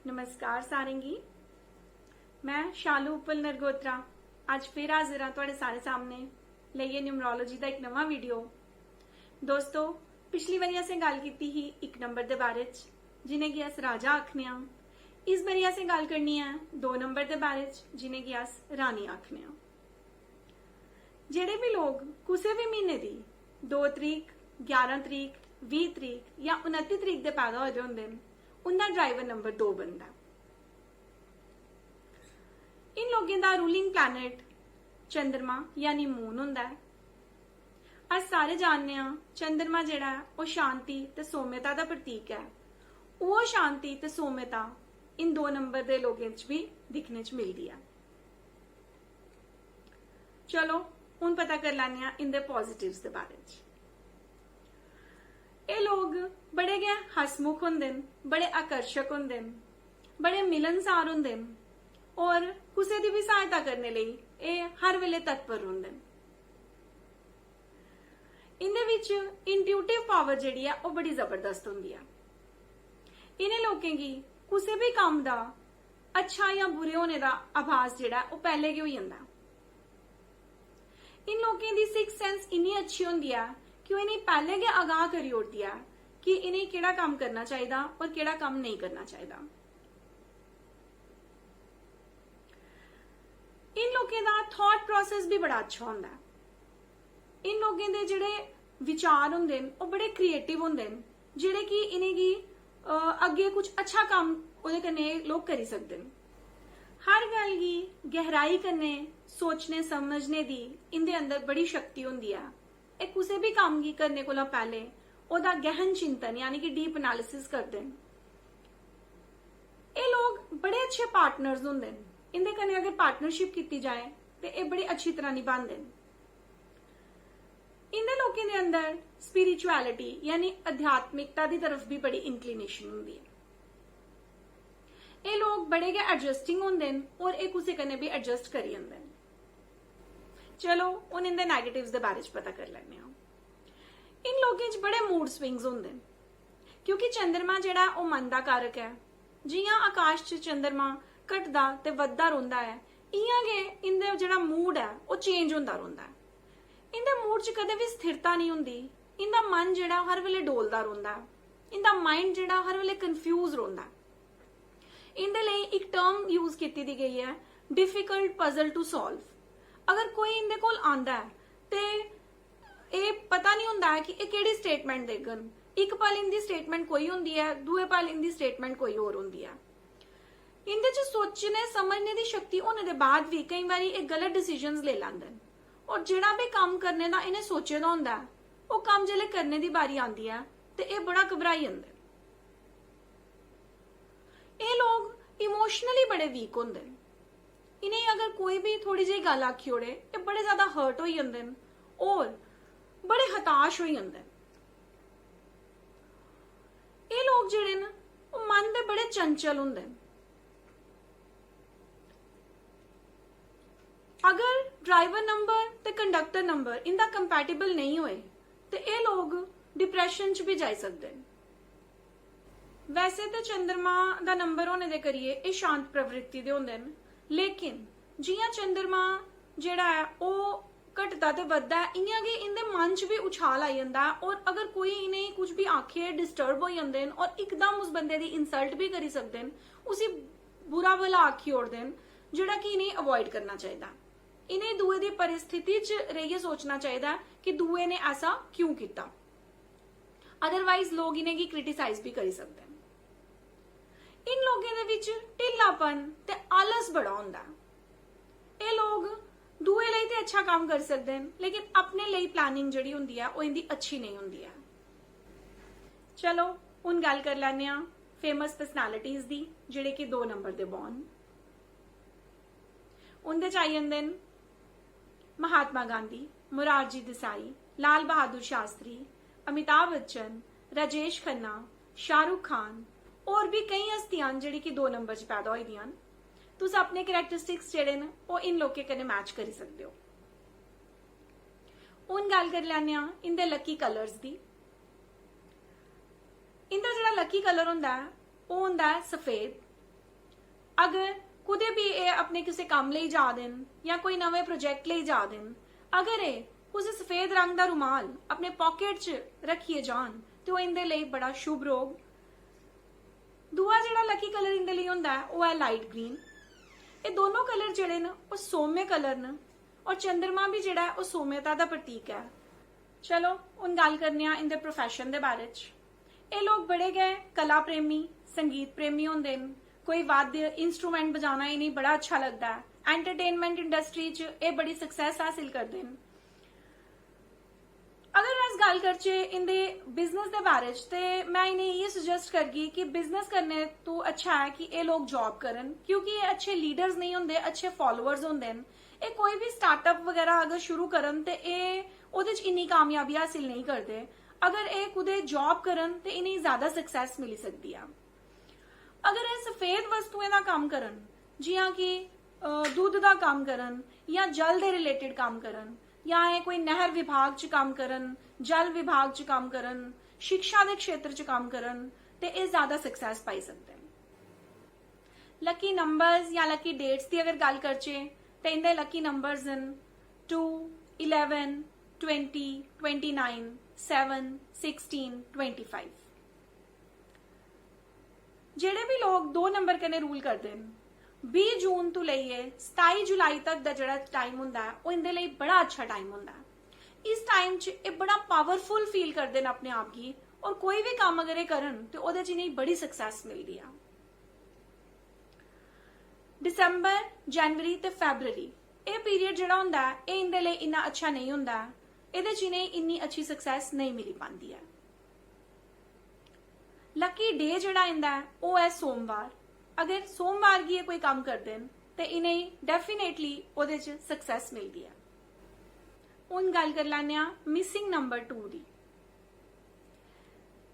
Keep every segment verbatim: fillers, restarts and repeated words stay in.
नमस्कार सारें गी, मैं शालू उपल नरगोत्रा अज्ज फिर हाजिर आं थुआढ़े सारे सामने लेइयै न्यूमरोलॉजी दा इक नमां वीडियो। दोस्तों, पिछली बारी असें गल्ल कीती ही इक नंबर दे बारे च, जिनेंगी अस राजा आखने आं। इस बारी असें गल्ल करनी ऐ दो नंबर दे बारे च, जिनेंगी अस रानी आखने आं। जेह्ड़े बी लोक कुसै बी म्हीने दी दो तरीक, ग्यारह तरीक, बीह तरीक जां उनत्ती तरीक दे पैदा होए दे होंदे न, उं'दा ड्राइवर नंबर दो बनदा ऐ। इन लोकें दा रूलिंग प्लैनेट चंद्रमा यानी मून होंदा ऐ। अस सारे जानने आं, चंद्रमा जेह्ड़ा ऐ, ओह् शांति ते सौम्यता दा प्रतीक ऐ। ओह् शांति ते सौम्यता इन दो नंबर दे लोकें च बी दिक्खने च मिलदी ऐ। चलो, हून पता करी लैन्ने आं इं'दे पॉजिटिव्स दे बारे च। एह् लोक बड़े गै हसमुख होंदे न, बड़े आकर्शक होंदे न, बड़े मिलनसार होंदे न, और कुसै दी बी सहायता करने लेई एह् हर बेल्लै तत्पर रौंह्दे न। इं'दे बिच इंट्यूटिव पावर जेह्ड़ी ऐ, ओह् बड़ी जबरदस्त होंदी ऐ। इ'नें लोकें गी कुसै बी कम्म दा अच्छा जां बुरे होने दा आभास जेह्ड़ा ऐ, ओह् पैह्लें गै होई जंदा ऐ। इन लोकें दी सिक्स सेंस इन्नी अच्छी होंदी ऐ कि ओह् इ'नेंगी पैह्लें गै आगाह करी ओड़दी ऐ कि इ'नेंगी केह्ड़ा कम्म करना चाहिदा और केह्ड़ा कम्म नेईं करना चाहिदा। इन लोकें दा थॉट प्रोसेस बी बड़ा अच्छा होंदा ऐ। इन लोकें दे जेह्ड़े विचार होंदे न, ओह् बड़े क्रिएटिव होंदे न, जेह्ड़े कि इ'नेंगी, अ, अग्गें कुछ अच्छा कम्म ओह्दे कन्नै लोक करी सकदे न। हर गल्ल गी गैहराई कन्नै सोचने समझने दी इं'दे अंदर बड़ी शक्ति होंदी ऐ। एह् कुसै बी कम्म गी करने कोला पैह्लें ओह्दा गैहन चिंतन, यानी कि डीप एनालिसिस करदे न। एह् लोक बड़े अच्छे पार्टनर्स होंदे न। इं'दे कन्नै अगर पार्टनरशिप कीती जाए ते एह् बड़ी अच्छी तरह निभांदे न। इं'दे लोकें दे अंदर स्पिरिचुअलिटी यानी आध्यात्मिकता दी तरफ भी बड़ी इंक्लिनेशन होंदी ऐ। एह् लोक बड़े गै एडजस्टिंग होंदे न और एह् कुसै कन्नै बी एडजस्ट करी जंदे न। चलो, हून इं'दे नेगेटिव्स दे बारे च पता करी लैन्ने आं। इन लोकें च बड़े मूड स्विंग्स होंदे न, क्योंकि चंद्रमा जेह्ड़ा ऐ, ओह् मन दा कारक ऐ। जि'यां आकाश च चंद्रमा घटदा ते बधदा रौंह्दा ऐ, इ'यां गै इं'दा जेह्ड़ा मूड ऐ, ओह् चेंज होंदा रौंह्दा ऐ। इं'दे मूड च कदें बी स्थिरता निं होंदी। इं'दा मन जेह्ड़ा हर बेल्लै डोलदा रौंह्दा ऐ, इं'दा माइंड जेह्ड़ा हर बेल्लै कंफ्यूज रौंह्दा ऐ। इं'दे लेई इक टर्म यूज कीती दी गेई ऐ, डिफिकल्ट पजल टू सॉल्व। अगर कोई इं'दे कोल आंदा ऐ ते एह् पता निं होंदा ऐ कि एह् केह्ड़ी स्टेटमेंट देङन। इक पल इं'दी स्टेटमेंट कोई होंदी ऐ, दूए पल इं'दी स्टेटमेंट कोई होर होंदी ऐ। इं'दे च सोचने समझने दी शक्ति होने दे बाद बी केईं बारी एह् गलत डिसीजंस लेई लैंदे न, और जेह्ड़ा बी कम्म करने दा इ'नें सोचे दा होंदा ऐ, ओह् कम्म जेल्लै करने दी बारी आंदी ऐ ते एह् बड़ा घबराई जंदे न। एह् लोक इमोशनली बड़े वीक होंदे न। इ'नेंगी अगर कोई बी थोड़ी जेही गल्ल आखी ओड़े, एह् बड़े ज्यादा हर्ट होई जंदे न और बड़े हताश होई जंदे न। एह् लोक जेह्ड़े न, ओह् मन दे बड़े चंचल होंदे न। अगर ड्राइवर नंबर ते कंडक्टर नंबर इं'दा कंपैटिबल नेईं होए ते एह् लोक डिप्रैशन च बी जाई सकदे न। वैसे ते चंद्रमा दा नंबर होने दे करियै एह् शांत प्रवृत्ति दे होंदे न, लेकिन जि'यां चंद्रमा जेह्ड़ा ऐ, ओह् घटदा ते बधदा ऐ, इ'यां गै इं'दे मन च बी उछाल आई जंदा ऐ। और अगर कोई इ'नेंगी कुछ बी आखे, डिस्टर्ब होई जंदे न और इकदम उस बंदे दी इंसल्ट बी करी सकदे न, उसी बुरा भला आखी ओड़दे न, जेह्ड़ा कि इ'नेंगी अवॉइड करना चाहिदा। इ'नें दूए दी परिस्थिति च रेहियै सोचना चाहिदा ऐ कि दूए ने ऐसा क्यों कीता। अदरवाइज लोक इ'नेंगी क्रिटिसाइज बी करी सकदे न। इन लोकें दे बिच ढिल्लापन ते आलस बड़ा होंदा ऐ। एह् लोक दूए लेई ते अच्छा कम्म करी सकदे न, लेकिन अपने लेई प्लानिंग जेह्ड़ी होंदी ऐ, ओह् इं'दी अच्छी नेईं होंदी ऐ। चलो, हून गल्ल करी लैन्ने आं फेमस पर्सनैलिटीज दी, जेह्ड़े कि दो नंबर दे बौह्न। उं'दे च आई जंदे न महात्मा गांधी, मोरारजी देसाई, लाल बहादुर शास्त्री, अमिताभ बच्चन, राजेश खन्ना, शाहरुख खान, होर बी केईं हस्तियां न जेह्ड़ी कि दो नंबर च पैदा होई दियां न। तुस अपने कैरेक्टरिस्टिक्स जेह्ड़े न, ओह् इन लोकें कन्नै मैच करी सकदे ओ। हून गल्ल करी लैन्ने आं इं'दे लकी कलर्स दी। इं'दा जेह्ड़ा लकी कलर होंदा ऐ, ओह् होंदा ऐ सफेद। अगर कुतै बी एह् अपने कुसै कम्म लेई जा दे न जां कोई नमें प्रोजेक्ट लेई जा दे न, अगर एह् कुसै सफेद रंग दा रुमाल अपने पाकेट च रक्खियै जान ते ओह् इं'दे लेई बड़ा शुभ रौह्ग। दूआ जेह्ड़ा लकी कलर इं'दे लेई होंदा ऐ, ओह् ऐ लाइट ग्रीन। एह् दोनों कलर जेह्ड़े न, ओह् सौम्य कलर न और चंद्रमा बी जेह्ड़ा ऐ, ओह् सौम्यता दा प्रतीक ऐ। चलो, हून गल्ल करने आं इं'दे प्रोफेशन दे बारे च। एह् लोक बड़े गै कला प्रेमी, संगीत प्रेमी होंदे न। कोई वाद्य इंस्ट्रूमेंट बजाना इ'नेंगी बड़ा अच्छा लगदा ऐ। एंटरटेनमेंट इंडस्ट्री च एह् बड़ी सक्सेस हासिल करदे न। अगर अस गल्ल करचै इं'दे बिजनेस दे बारे च, ते में इ'नेंगी इ'यै सुजैस्ट करगी कि बिजनेस करने तू अच्छा ऐ कि एह् लोक जॉब करन, क्योंकि एह् अच्छे लीडर्स नेईं होंदे, अच्छे फॉलोअर्स होंदे न। एह् कोई बी स्टार्टअप बगैरा अगर शुरू करन ते एह् ओह्दे च इन्नी कामयाबी हासिल नेईं करदे। अगर एह् कुतै जॉब करन ते इ'नेंगी ज्यादा सक्सेस मिली सकदी ऐ। अगर एह् सफेद वस्तुएं दा कम्म करन, जि'यां कि अ, दुद्ध दा कम्म करन जां जल दे रिलेटेड कम्म करन, जां एह् कोई नैह्र विभाग च कम्म करन, जल विभाग च कम्म करन, शिक्षा दे क्षेत्र च कम्म करन, ते एह् ज्यादा सक्सेस पाई सकदे न। लकी नंबर्स जां लकी डेट्स दी अगर गल्ल करचै, ते इं'दे लकी नंबर्स न two, eleven, twenty, twenty nine, seven, sixteen, twenty five. जेह्ड़े बी लोक दो नंबर कन्नै रूल करदे न, बीह् जून तू लेइयै सताई जुलाई तक दा जेह्ड़ा टाइम होंदा ऐ, ओह् इं'दे लेई बड़ा अच्छा टाइम होंदा ऐ। इस टाइम च एह् बड़ा पावरफुल फील करदे न अपने आप गी, और कोई बी कम्म अगर एह् करन ते ओह्दे च इ'नेंगी बड़ी सक्सेस मिलदी ऐ। दिसंबर, जनवरी ते फैबररी, एह् पीरियड जेह्ड़ा होंदा ऐ, एह् इं'दे लेई इन्ना अच्छा नेईं होंदा ऐ। एह्दे च इ'नेंगी इन्नी अच्छी सक्सेस नेईं मिली पांदी ऐ। लकी डे जेह्ड़ा इं'दा ऐ, ओह् ऐ सोमवार। अगर सोमवार गी एह् कोई कम्म करदे न, ते इ'नेंगी डेफिनेटली ओह्दे च सक्सेस मिलदी ऐ। हून गल्ल करी लैन्ने आं मिसिंग नंबर टू दी।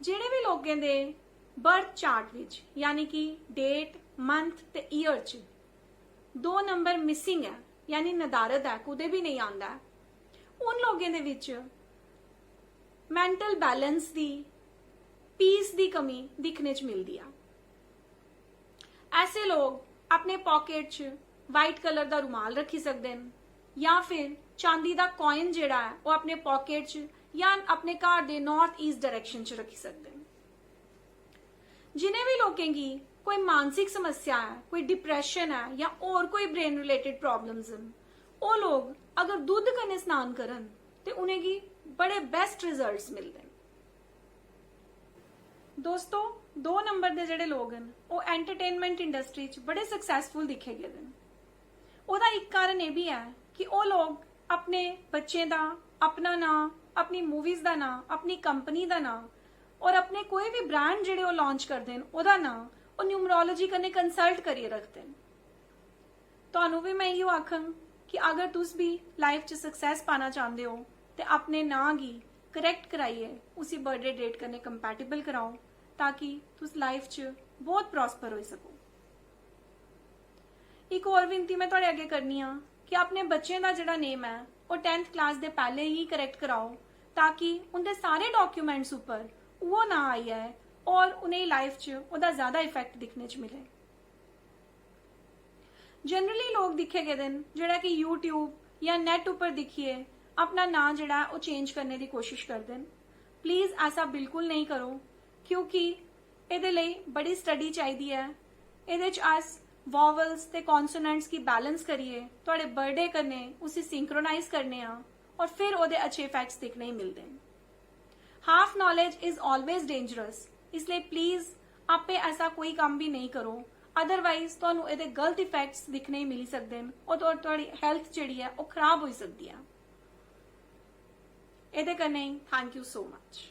जेह्ड़े बी लोकें दे बर्थ चार्ट विच, यानी कि डेट, मंथ ते ईयर च दो नंबर मिसिंग ऐ, यानी नदारद ऐ, कुतै बी नेईं आंदा ऐ, उन लोकें दे विच मेंटल बैलेंस दी, पीस दी कमी दिक्खने च मिलदी ऐ। ऐसे लोग अपने पॉकेट च वाइट कलर दा रुमाल रखी सकदे न, या फिर चांदी दा कॉइन जेह्ड़ा ऐ, ओह् अपने पॉकेट च या अपने घर दे नॉर्थ ईस्ट डायरेक्शन च रखी सकदे न। जिनें बी लोकें गी कोई मानसिक समस्या ऐ, कोई डिप्रैशन ऐ, या होर कोई ब्रेन रिलेटेड प्रॉब्लम्स न, ओह् लोग अगर दुद्ध कन्नै स्नान करन, ते उ'नेंगी बड़े बेस्ट रिजल्ट्स मिलदे न। दोस्तो, दो नंबर दे जेह्ड़े लोग न, ओह् एंटरटेनमेंट इंडस्ट्री च बड़े सक्सेसफुल दिक्खे गेदे न। ओह्दा इक कारण एह् बी ऐ कि ओह् लोग अपने बच्चें दा, अपना नांऽ, अपनी मूवीज दा नांऽ, अपनी कंपनी दा नांऽ, और अपने कोई बी ब्रांड जेह्ड़े ओह् लांच करदे न, ओह्दा नांऽ ओह् न्यूमरोलॉजी कन्नै कंसल्ट करियै रखदे न। तुहानू बी में इयो आखंग कि अगर तुस बी लाइफ च सक्सेस पाना चांह्दे ओ, ते अपने नांऽ गी करेक्ट कराइयै उसी बर्थडे डेट कन्नै कंपैटिबल कराओ, ताकि तुस लाइफ च बहुत प्रॉस्पर होई सको। इक होर विनती में थुआढ़े अग्गें करनी आं कि अपने बच्चें दा जेह्ड़ा नेम ऐ, ओह् टैंथ क्लास दे पैह्लें ही करेक्ट कराओ, ताकि उं'दे सारे डाक्यूमेंट्स उप्पर उ'ऐ नांऽ आई जाए और उ'नेंगी लाइफ च ओह्दा ज़्यादा इफेक्ट दिक्खने च मिले। जनरली लोग दिक्खे गेदे न जेह्ड़ा कि यूट्यूब या नेट उप्पर दिक्खियै अपना नांऽ जेह्ड़ा ऐ ओह् चेंज करने दी कोशिश करदे न। प्लीज ऐसा बिल्कुल नेईं करो, क्योंकि एह्दे लेई बड़ी स्टडी चाहिदी ऐ। एह्दे च अस वॉवल्स ते कॉन्सोनेंट्स गी बैलेंस करियै थुआढ़े बर्थडे कन्नै उसी सिंक्रोनाइज करने आं और फिर ओह्दे अच्छे इफेक्ट्स दिक्खने गी मिलदे न। Half knowledge is always dangerous, इसलिए प्लीज आपे ऐसा कोई कम्म भी नेईं करो, अदरवाइज तुहानू एह्दे गलत इफेक्ट्स दिक्खने गी मिली सकदे न और तुहा-, थुआढ़ी हेल्थ जेह्ड़ी ऐ ओह् खराब होई सकदी ऐ। एह्दे कन्नै ही thank you so much।